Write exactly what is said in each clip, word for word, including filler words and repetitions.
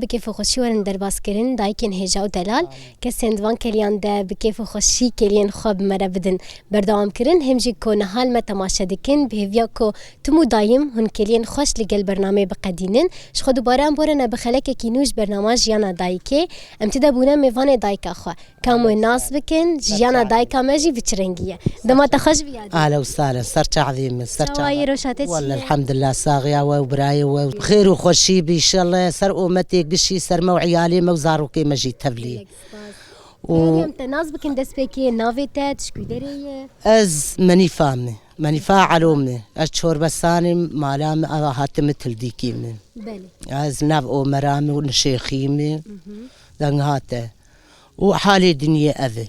Bi kêf û xweşî werin derbas kirin, dayikên hêja û delal, kesên di van kêliyan de bi kêf û xweşî kêliyên xwe bi me re bidin berdewam kirin. Him jî ku niha li me temaşe dikin, bi hêviya ku tim û dayim hûn kêliyên xweş li gel bernameyê biqedînin. Ji xwe dubare em borine bi xelekekî nû ji bernama Jiyana Dayikê. Em ti de bûne mêvanê dayika xwe. Ka em wê nas bikin, jiyana dayika me jî bi çi rengî ye? Dema te xweş bî yadî. Ahlen û sahlen, ser çavê min, ser çava. Çawa yî, roşa te çi ye? Welle elhamdulillah, saxiya we û birayê we. Bi xêr û xweşî bî, înşallah ser ometê gişî, ser me û iyalê me û zarokê me jî tevlî. Gelek spas. Û Yadî, em te nas bikin, destpêkê navê te, tu ji ku derê ye? Ez Menîfa me, Menîfa Elo me. Ez Çorbesan im, mala me, ava hatime Tildîkê me. Belê. Ez nav Omera me û Nişêxî me. Hı hı. Deng hate. Û halê dinyê ev e.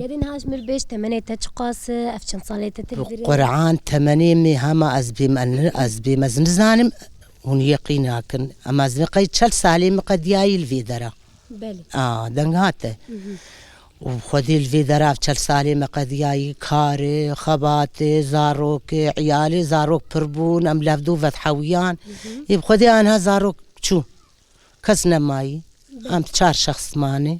Yadî niha ji mir bêj temenê te çiqas e, ev çend salê te Bi tevî re? Quran temenê me hema ez bêm, ez bêm, ez nizanim, hûn yeqîn nakin. Em ez ne qey çel salê me qediyayî li vê dera. Belê. A, deng hate. Mhm. Û xwedî li vê dera ev çel salê me qediyayî, karê, xebatê, zarokê, iyalê, zarok pir bûn, em levdû vedhewiyan. Mhm. Ê bi xwedê anha zarok çû. Kes nemayî. Em çar şexs mane.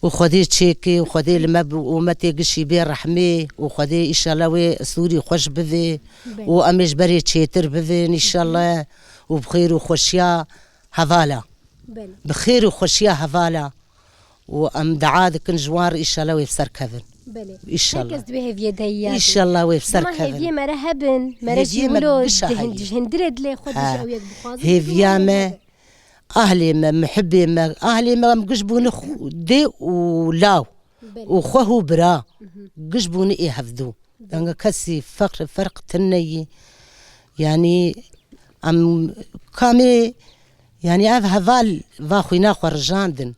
Û Xwedê çêkê û Xwedê li me bi ometê gişî bê rehmê û Xwedê îşallah wê sûrî xweş bivê Belê. Û em ê ji berê çêtir bivên îşallah û bi xêr û xweşiya hevala. Belê. Bi xêr û xweşiya hevala. Û em dua dikin ji wan re îşallah wê bi ser kevin. Belê. Îşallah. Her kes di wê hêviyê de ye. Îşallah wê bi ser Dema kevin. Hêviyê me re hebin, me re jî Hêviyê me wilo gişa di hin-, heyî. Di hindirê dilê xwe de Ha. Ji ew yek bixwazin, Hêviya hêviya me me. Ahlê me, mihibê me, ahlê me em giş bûne xu-, dê û law Belê. Û xweh û bira Mhm. Giş bûne ê hevdû. Belê. Denge kesî feqr, ferq tune yî. Yanî em kamê, yanî ev heval va xwîna xwe rijandin.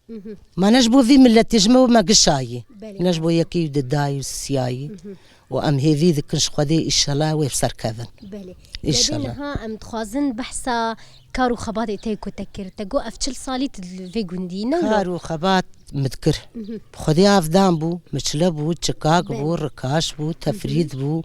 Mhm. Ma ne ji bo vî miletê ji me û me gişayî. Belê. Ne ji bo yekî didayî û siyayî. Mhm. Û em hêvî dikin ji Xwedê îşela wê bi ser kevin. Belê. Îşela. Yadê niha em dixwazin behsa kar û xebatê te ku te kir. Te got ev çil salî tu li vê gundî ne wilo? Kar û xebat min dikir. Mhm. Bi Xwedê avdan bû, miçile bû, çikak Belê. Bû, rikaş bû, Mhm. Tefrîd bû.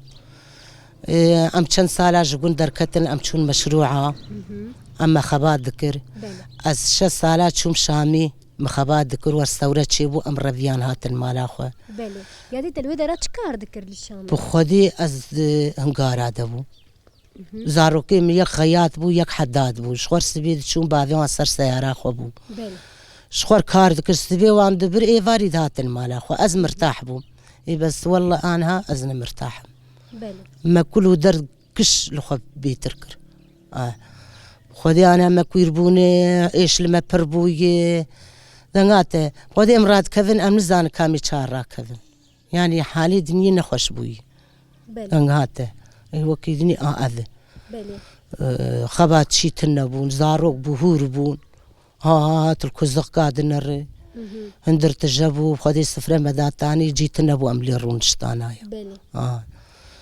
Ê, em çend sala ji gund derketin, em çûn meşrûa. Mhm. Em me xebat dikir. Belê. Ez şeş sala çûm Şamî. Min xebat dikir, wer sewre çêbû, em reviyan hatin mala xwe. Belê. Yadî te li wê dera çi kar dikir li Şamê? Bi Xwedê ez di hingara de bûm. Mhm. Zarokê min yek xeyat bû, yek hedad bû. Ji xwe sibê diçûn bavê wan ser seyara xwe bû. Belê. Ji xwe kar dikir, sibê wan dibir, êvarî dihatin mala xwe. Ez mirtah bûm. Ê bes welle anha ez ne mirtah im. Belê. Me kul û derd giş li xwe bêtir kir. A, Xwedê ana me kwîr bûne, êş li me pir bûye. Dengate, Xwedê em radikevin, em nizanin kamê çar rakevin. Yanî halê dinyê nexweş bûyî. Belê. Dengate, ê wekî dinî a ev e. Belê. Ee, xebat çî tune bûn, zarok bû, hûr bûn. Ha, ha, ha, tu li ku zixka dinere. Mhm. Hindir tije bû, Xwedê sifre me da tanî, cî tune bû, em lê rûniştanaye. Belê. Ha.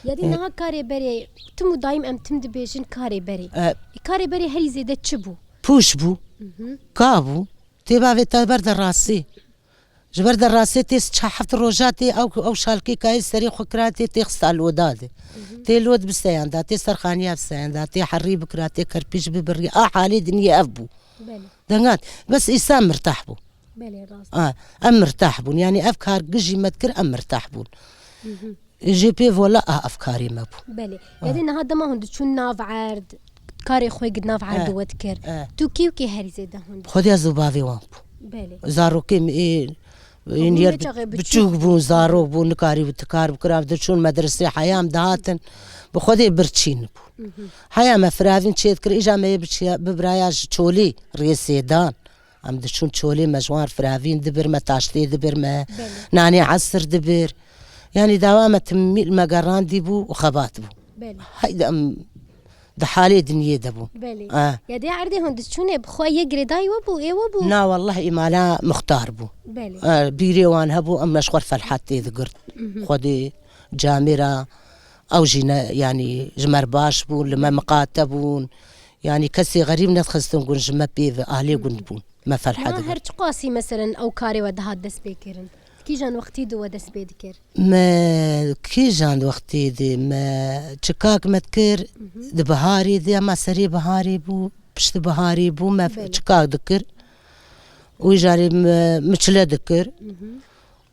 Yadî E. Niha karê berê, tim û dayim em tim dibêjin karê berê. E. E, karê berê herî zêde çi bû? Pûş bû. Mhm. Ka bû. Tê bavê te ber de rastî. Ji ber de rastê tê çar heft roja tê ew, ew şalkê kayê serê xwe kira tê, tê xista loda de. Mhm. Tê lod bi seyan da, tê serxaniya bi seyan da, tê herî bikira, tê kerpîç bibirî. A halê dinyê ev bû. Belê. Dengat, bes îsa mirtah bû. Belê, rast. A, em mirtah bûn. Yanî ev kar gijî me dikir, em mirtah bûn. Mhm. Jê pê vola a ev karê me bû. Belê. Ha. Yadê niha dema hûn diçûn nav erd, karê xwe gi nav erdê Eh, we dikir. Eh. Tu kî û kî herî zêde hûn dikir? Xwedê ez û bavê wan bû. Belê. Zarokê min ê, ê Hûn niyar ne çaxê biçûk biçûk bûn, zarok bûn, nikarî bi tikar bikira, diçûn medresê heyam dihatin. Bi Xwedê birçîn bûn. Mhm. Heya me firavîn çê dikir, îja me yê biçiya, bibiraya ji çolî rêsê dan. Em diçûn çolê me ji wan firavîn dibir me, taştê dibir me, Belê. Nanê esir dibir. Yanî dawa me timî li me gerandî bû û xebat bû. Belê. Heydi em di halê dinyê de bûn. Belê. Eh. Ya dê erdê hûn diçûnê bi xwe yê girêdayî we bû, ê we bû? Na, wallah îmala muxtar bû. Belê. Eh, bîrê wan hebû, em me ji xwe felhat tê digirt. Mhm. Xwedê camêra ew jî ne, yanî ji me baş bûn, li me miqate bûn. Yanî kesê xerîb nedixistin gund ji me pê ve, ahlê gund bûn. Me felhe Ma dibir. Her çiqasî, meselen, ew karê we dihat destpêkirin? Kîjan wextî de we dest pê dikir? Me kîjan wextî de me çikak me dikir, Mhm. Di biharê de, ema serê biharê bû, Piştî biharî bû, me Belê. çikak dikir. Û îjarê me miçile dikir. Hı hı.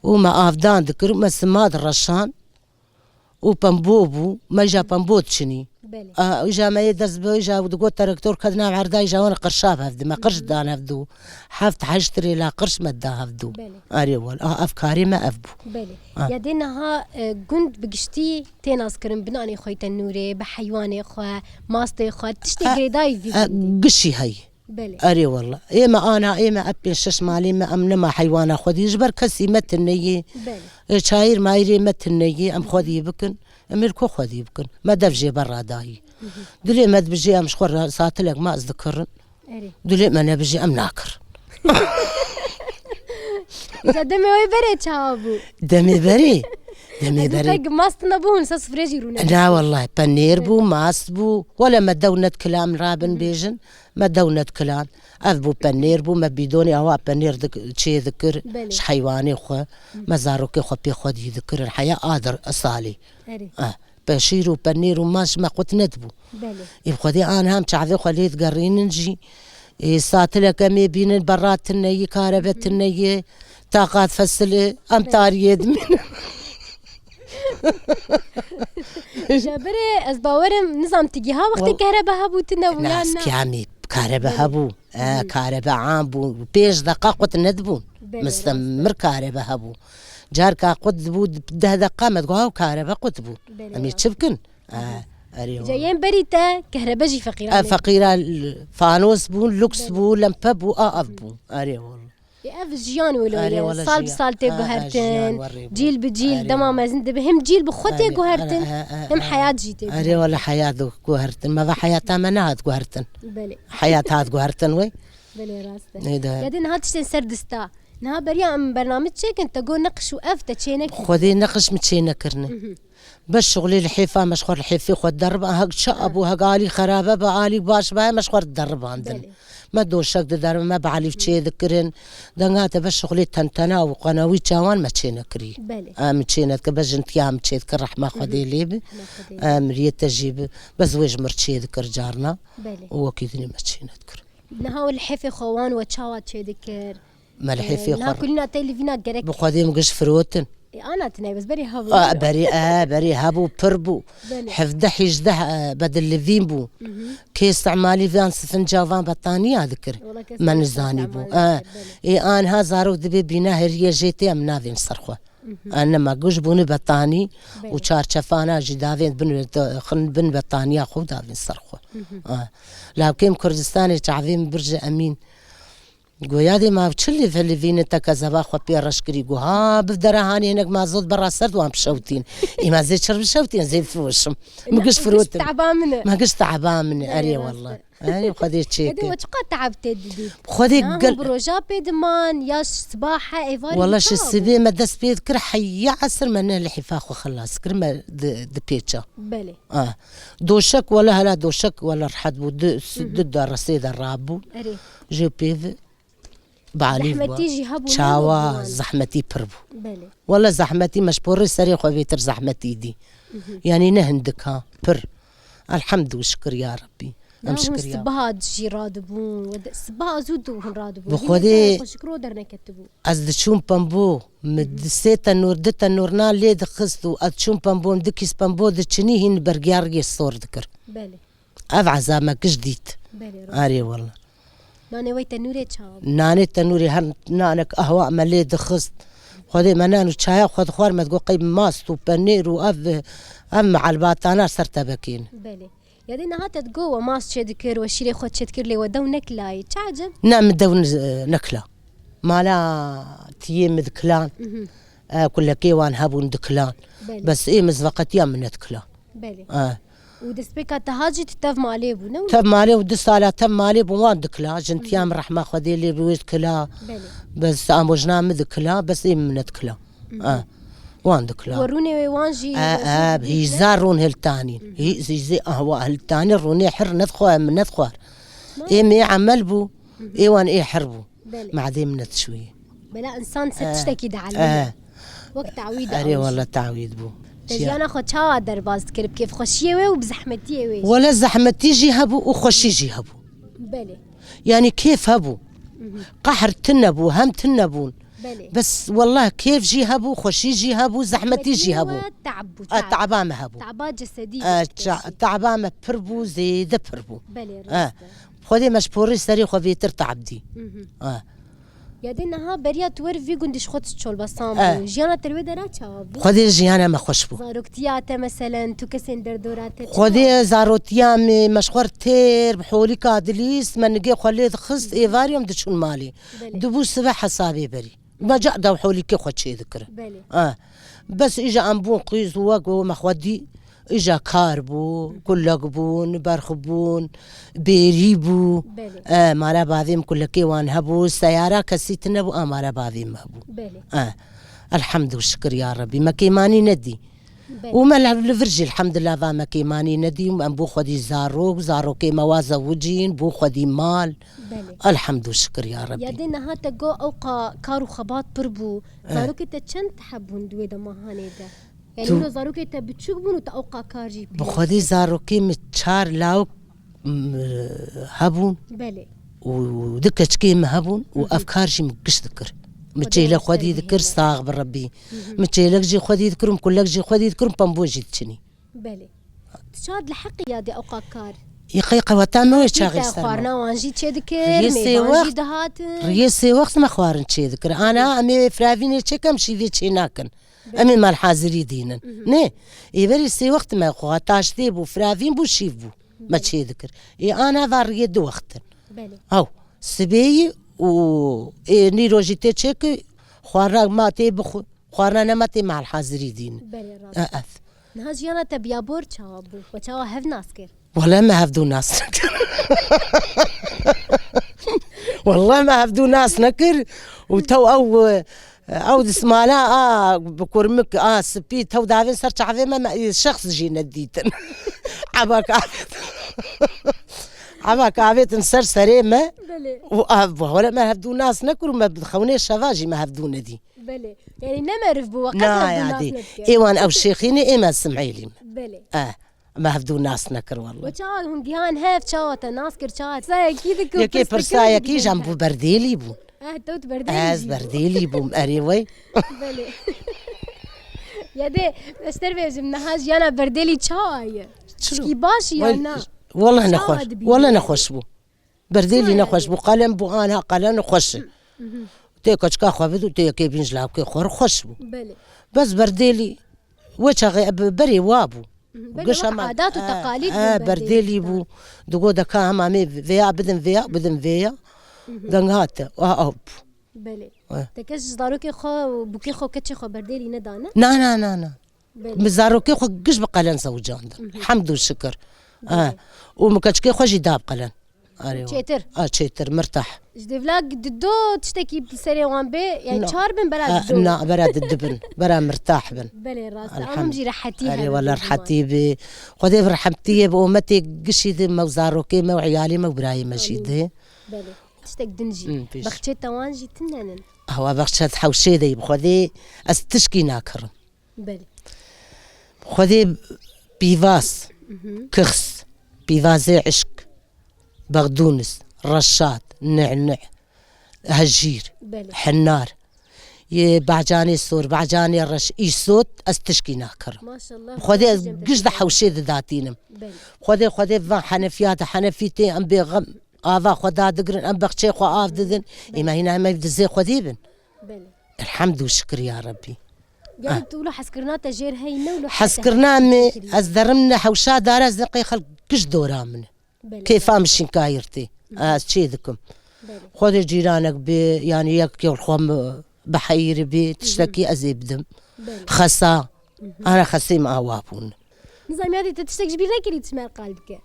Û me avdan dikir, û me sima direşan. Û pembo bû, me îja pembo diçinî. Belê. A, îja me yê dest bi, îja digot terektor ket nav erda, îja wan qirşa bi hevdi, me qirş Hı hı. dan hevdu. Heft heşt rêla qirş me da hevdu. Belê. Arê wal, a, ev karê me ev bû. Belê. Ha. Ya dê niha, e, gund bi giştî tê naskirin, bi nanê xwe tenûrê, bi heywanê xwe, mastê xwe, tiştê A, girêdayî vî a, gundî. gişî heyî. Belê. Erê wela. Ê me ana, ê me epê şeş malê me em nema heywana xwedî. Ji ber kesî me tune yê. Belê. E, çayir mayirê me tune yê. Em xwedî bikin. Em êr ku xwedî bikin. Me dev jê berra dayî. Hı hı. Dilê me dibijê em ji xwe re satilek ma ez dikirin. Erê. Dilê me nebijê em nakirin. Ca demê wê berê çawa bû? Demê berê. Demê Ez berê. pek mast nebû, hûn sa sifrê jî rûne. Na wellahî, penêr bû, Belê. mast bû. Wele me dew nedikila em rabin Hı hı. bêjin. Me dew nedikilan. Ev bû penêr bû, me bîdonê awa penêr dik-, çê dikir, Belê. ji heywanê xwe. Hı. Me zarokê xwe pê xwe dî dikirin. Heya adir, salê. Erê. Ah, pe şîr û penêr û maş me qut nedibû. Belê. Ê xwedê an hem çavê xwe lê digerînin jî. Ê satileke me bînin, berra tine yî, karebe Hı hı. tine yî, taqat fesilê, em Belê. tariyê dimînin. Ji berê ez bawerim, nizam ti giha wextê Wal- kehrebe hebû tine bû Na, yan ez na? kihamî karebe Belê. hebû. E, Hı. karebe am bû. Pênc deqa qut nedibûn. Belê, Mistem rast e. mir karebe hebû. Carka qut dibû, deh deqa me digot, "Haw, karebe qut bû." Belê, Em ê rast. çi bikin? E, erê Ca wala. yên berî te kehrebe jî feqîran E, bû. feqîra l-, fanos bûn, luks Belê. bû, lempe bû, a ev Hı. bû. Erê wala. E, ev jiyan wilo Erê ye. wala Sal bi jiyan. sal tê E, e, guhertin. jiyan werê bû. Cîl bi cîl Erê dema wala. mezin dibe. Hem cîl bi xwe tê Erê, guhertin, erê, e, e, hem e, heyat jî tê erê guhertin. wala heyat guhertin. Me ve heyata me nehat guhertin. Belê. Heyat hat guhertin wê. Belê, rast e. Neyde. Ya dê niha tiştên ser dista. Niha beriya em bername çêkin, te got neqş û ev te çê nekir. Xwedê neqş min çê nekirine. Mhm. Bes şixulê li hêfa me ji xwe li hêfê xwe derib, hek çi Hı. abû, hek alî xerabe be, alî baş be, me ji xwe deribandin. Belê. Me doşek diderin, me bi alîv çê dikirin. Denga te bes şixulê tentena û qenawî çawan me çê nekirî. Belê. Em çê nedikir, bes jintiya em çê dikir, rehma Xwedê Hı hı. lê bi. Rehma Xwedê lê. Em riyê te jî bi. Bes wê ji mir çê dikir carna. Belê. Û wekî dinê me çê nedikir. Niha we li hêfê xwe wan we çawa çêdikir? Me li Ee, hêfê niha xwe kulîna te li vîna gerek. Bi Xwedê min giş firotin. Ê, ana tine, bes berê hebû. A, berê, e, berê hebû, pir bû. Belê. Hevdeh hêjdeh, e, bedil li vîn bû. Mhm. Kê îstimalî van sifinca van betaniya dikir. Wala kes Me nizanî bû. E, belê. Ê, anha zarok dibê bîna heriye jê tê em navên ser xwe. Mhm. Ene me guş bûne betanî Belê. û çarçefana jî davên bin, xin bin betaniya xwe davên ser xwe. Mhm. A. Lawkêm Kurdistanê çavêm birje emîn. Goya dê ma çi lê velivîne te kezeba xwe pê reş kirî. Go ha bi dere hanê hinek ma zot berra ser wan bişewtîn. Î ma zê çir bişewtîn, zê firoşim. Mi giş firotin. Teba min e. Ma giş teba min e. Belê, Erê rast e. wallah. Erê Xwedê çêke. Edê we çiqas teab tê didît? Xwedê Na, gel- hûn bi roja pê diman, ya sibahe, êvarî Wala ji çawa bû? sibê me dest pê dikir, heya esir me ne li hîfa xwe xilas kir, me di, di pêça. Belê. Ah. Doşek wala hela doşek wala rehet bû. Du, Hı hı. du dare sê dare rabû. Erê. Ji pê ve balî Zehmetî bû. jî hebû, Çawa nebû wan? zehmetî pir bû. Belê. Wala zehmetî me ji porê serê xwe bêtir zehmetî dî. Mhm. Yanî ne hindik ha, pir. Elhemd û şikir ya Rebbî. Em Na hûn şikir ya. sibaha jî radibûn, we de, sibaha zû dû hûn radibûn. Bi Hîn Xwedê de xwe şikir o derneketibû. Ez diçûm pembo, min Mhm. di sê tenûr, du tenûr nan lê dixist û ez diçûm pembo, min du kîs pembo diçinî hîn bergiya riyê sor dikir. Belê. Ev ezab me giş dît. Belê, rast. Arê wala. Nanê wey tenûrê çawa bû? Nanê tenûrê her nanek ehwa me lê dixist. Xwedê me nan û çaya xwe dixwar, me digot qey mast û penêr û ev, ev meelbatana ser tebekên. Belê. Ya dê niha te digot we mast çê dikir, we şîrê xwe çê dikir, lê we dew nekilayî. Çi eceb? Ne, min dew ne-, nekila. Mala tiyê min dikilan. Mhm. E, kulekê wan hebûn dikilan. Belê. Bes ê min zveqetiya min nedikila. Belê. E. Û destpêka te hat jî tu tev malê bû, ne wilo? Tev malê û du sala tev malê bû wan dikila. Jintiya Mhm. min rehma Xwedê lê bi wê dikila. Belê. Bes amojna min dikila, bes ê min nedikila. Mhm. E. Wan dikila. We rûnê wê wan jî E, we jî e, dît, ne? hîzar rûn hiltanîn. Mhm. Hî-, hîzê ahwa hiltanî rûnê hir nedixwe, min nedixwar. Ma- Ê min ê emel bû, Mhm. ê wan ê hir bû. Belê. Madê min nedişûyê. Bela insan ser E, tiştekî dielime. e. Wek tawîd Erê ew wala jî. tawîd bû. Te Jiya- jiyana xwe çawa derbas dikir? Bi kêfxweşiyê wê û bi zehmetiyê wê jî? Wala zehmetî jî hebû û xweşî jî hebû. Belê. Yanî kêf hebû. Qehr tune bû, hem tune bûn. Belê. Bes wallah kêf jî hebû, xweşî jî hebû, zehmetî jî hebû. Zehmetî we te'b bû, E, te'b. Te'ba me hebû. Te'ba cesedî E, bû, ça-, te'ba me pir bû, zêde pir bû. Belê, E. rast e. Xwedê me ji porê serê xwe bêtir te'b dî. E. Ya dê niha beriya tu wer vî gundî ji xwe çolbasan E. bû. Jiyana te li wê dera çawa bû? Xwedê jiyana me xweş bû. Zaroktiya te meselen, tu kesên derdora te çawa Xwedê bû? Zarotiya me, me ji xwe têr, bi holîka dilîst, me nigê xwe lê dixist, êvarî em diçûn malê. Belê. Dibû sibe hesabê berî. Me ca da holîkê xwe çê dikir. Belê. Ha. Bes îja em bûn qîz û wek me xwe dî, îja kar bû, kulek bûn, berx bûn, bêrî bû. Belê. E, mala bavê min kulekê wan hebû, seyara kesî tune bû, a mala bavê min hebû. Belê. E. Elhamdû şikir ya Rebî. Me kêmanî nedî. Belê. Û me li, li vir jî elhamdulillah va me kêmanî nedî, em bû xwedî zarok, zarokê me wa zewicîn, bû xwedî mal. Belê. Elhamdû şikir ya Rebî. Ya dê niha te got ew qa kar û xebat pir bû. Eh. Zarokê te çend hebûn di wê demahanê de? Yani Tu- wilo zarokê te biçûk bûn û te ew qa kar jî Bi pêk xwedî zarokê min çar lawik, m, hebûn. Belê. Û du keçikê min hebûn û Hı hı. ev kar jî min giş dikir. Min Xwedê çêlek xwe xwedî dikir, bihêle. Sax bi Rebî. Hı hı. Min çêlek jî xwedî dikir û min kulek jî xwedî dikir û min pembû jî diçinî. Belê. Tu çawa li heqî ya dê ewqa kar? Yê qey qeweta me wê çaxê Te ser me. Xwarina wan jî çê dikir, Riyê sê mêvan jî wext, dihatin. Riyê sê wext me xwarin çê dikir. Ana em ê firavînê çêkem şîvê çê nakin. Belê. Em ê malhazirî dînin. Mhm. Nê, êverî sê wext me xwe taştê bû, firavîn bû, şîv bû. Me Belê. çê dikir. Ê ana va riyê du wextin. Belê. Ew, sibêyî û ê nîro jî tê çêkir, xwarina ma tê bixwe. Xwarina nema tê malhazirî dîn. Belê, rast E, e. ev. Niha jiyana te biyabor çawa bû? We çawa hev nas kir? Wele me hevdû nas nekir. Wele me hevdû nas nekir. Û tew ew, ew dismala a bi kurmik a spî tew davên ser çavê me, me şexs jî nedîtin. Eba kavêtin. Eba kavêtin ser serê me. Belê. Û a, wele me hevdû nas nekir û me bi xewnê şeva jî me hevdû nedî. Belê. Yani ne meriv bû, we qet Na hevdû ya nas dî. nedike. Ê wan ew şêxî ne, ê me Simêlî me. Belê. Eh, me hevdû nas nekir wele. We çawa hûn gihan hev, çawa te nas kir, çawa qisayekî dikin, Yekê pirs dikin, pirsayekî dikin. jam bû berdêlî bû. Eh, te wt berdêlî Ez jî bû. berdêlî bûm, erê wey. Belê. Ya dê, ez ter bêjim, niha jiyana berdêlî çawa ye? Çilo? Tişkî baş ya Wel-, na? Wele Çawa nexweş, dibînî wele yani? nexweş bû. Berdêlî Çima nexweş yani? bû, qelen bû, ana qelen xweş e. Hı hı. Tê keçika xwe bid û tê yekê bîn ji lawkê xwe re xweş bû. Belê. Bes berdêlî, wê çaxê bi berê wa bû. Hı hı. Belê, Giş wek hema, adat û e, teqalîd e, bûn berdêlî berdêlî bû. Digo deka hema mê vêya bidin vêya, bidin vêya. Hı hı. Deng hate, a, a, bû. Belê. E. Te kes ji zarokê xwe û bûkê xwe, keçê xwe berdêlî nedane? Na, na, na, na. Belê. Min zarokê xwe giş bi qelen zewicandin. Mhm. Hemd û şikir. Belê. Ha. Û min keçikê xwe jî da bi qelen. Arê wa. Çêtir. A, çêtir, mirtah. Ji devla dido tiştekî bi serê wan bê, yani No. çar bin bera Ha, dido. na, bera didi bin, bera mirtah bin. Belê, rast. Elhamd-, Em jî rehetî Erê hebe wele bê rehetî bê. Xwedê bi rehetiyê bi umetê gişî de me û zarokê me û iyalê me û birayê me jî Amîn. de. Belê. Tiştek din jî. Hmm, pêş. Bexçê te wan jî tune nin. Awa bexçe hewşê de bi Xwedê ez tişkî nakirim. Belê. Xwedê pîvaz, Mhm. kixs, pîvazê işk, bexdûnis, reşat, ni'ni', hejîr, Belê. hinar, yê bahcanê sor, bahcanê reş, îsot, ez tişkî nakirim. Maşallah, Xwedê ez Xwedê giş de hewşê didatînim. Belê. Xwedê, Xwedê van henefiya de henefî tê, em bêxem, ava xwe dadigirin, em bexçê xwe av didin. Belê. Ême hîna em ev dizê Xwedê bin. Belê. Elhamd û şikir ya Rebbî. Yani Ah. tu wilo hezkirina te jêr heyî ne wilo Hezkirina me, ez derim ne hewşa dara, ez qey xelk giş dora min. Belê. Kêfa min şînkayir tê. Ez çê dikim. Belê. Xwedê cîranek bê, yani yek yol xwe mi bi heyîrî bê, tiştekî ez ê bidim. Belê. Xesa, ana xesê min awa bûn. Nizam ya dê te tiştek ji bîr nekirî çi me qal bike.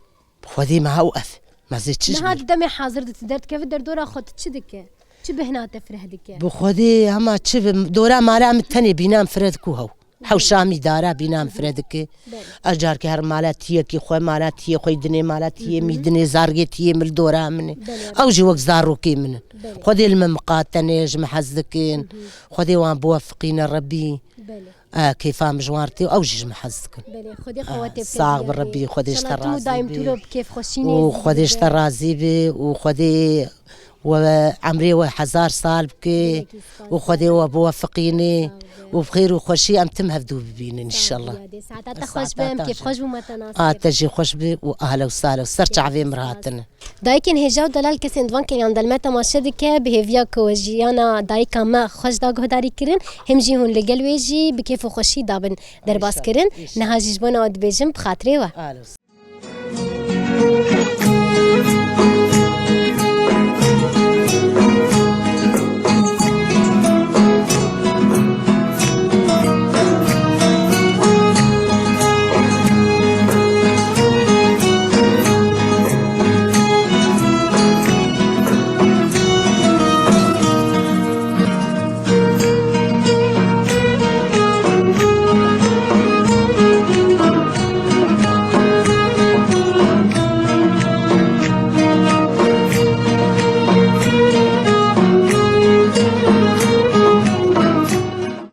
Xwedê me ew ev. Me zê çi ji Niha bîr? di demê hazir de tu derdikeve derdora xwe tu çi dike? Çi bêhna te fireh dike? Bi Xwedê hema çi bi dora mala min tenê bîna min fireh diku hew. Hewşa mî dara bîna min fireh dike. Belê. Ez carkê her mala tiyekî xwe, mala tiyê xwe, dinê mala tiyê mî, dinê zargê tiyê min li dora min e. Belê. Ew jî wek zarokê min in. Belê. Xwedê li min miqatene, ji min hez dikin. Xwedê wan biwefiqîne Rebî. Belê. e, kêfa min ji wan re tê û ew jî ji min hez dikin. Belê, Xwedê qewetê bike. Sax bi Rebî, Xwedê ji te razî be. Û Xwedê ji te razî be û Xwedê we emrê we hezar sal bike û Xwedê we biwefiqîne û bi xêr û xweşî em tim hevdû bibînin înşallah. Saeta te xweş be, em kêfxweş bûme te nas kir. A te jî xweş be û ahla û sahla û ser çavê min re hatine. Dayikên hêja û delal kesên di van kêliyan de li me temaşe dike, bi hêviya ku we jiyana dayika me xweş da guhdarî kirin, him jî hûn li gel wê jî bi kêf û xweşî dabin derbas kirin. Niha jî ji bona we dibêjim bi xatirê we.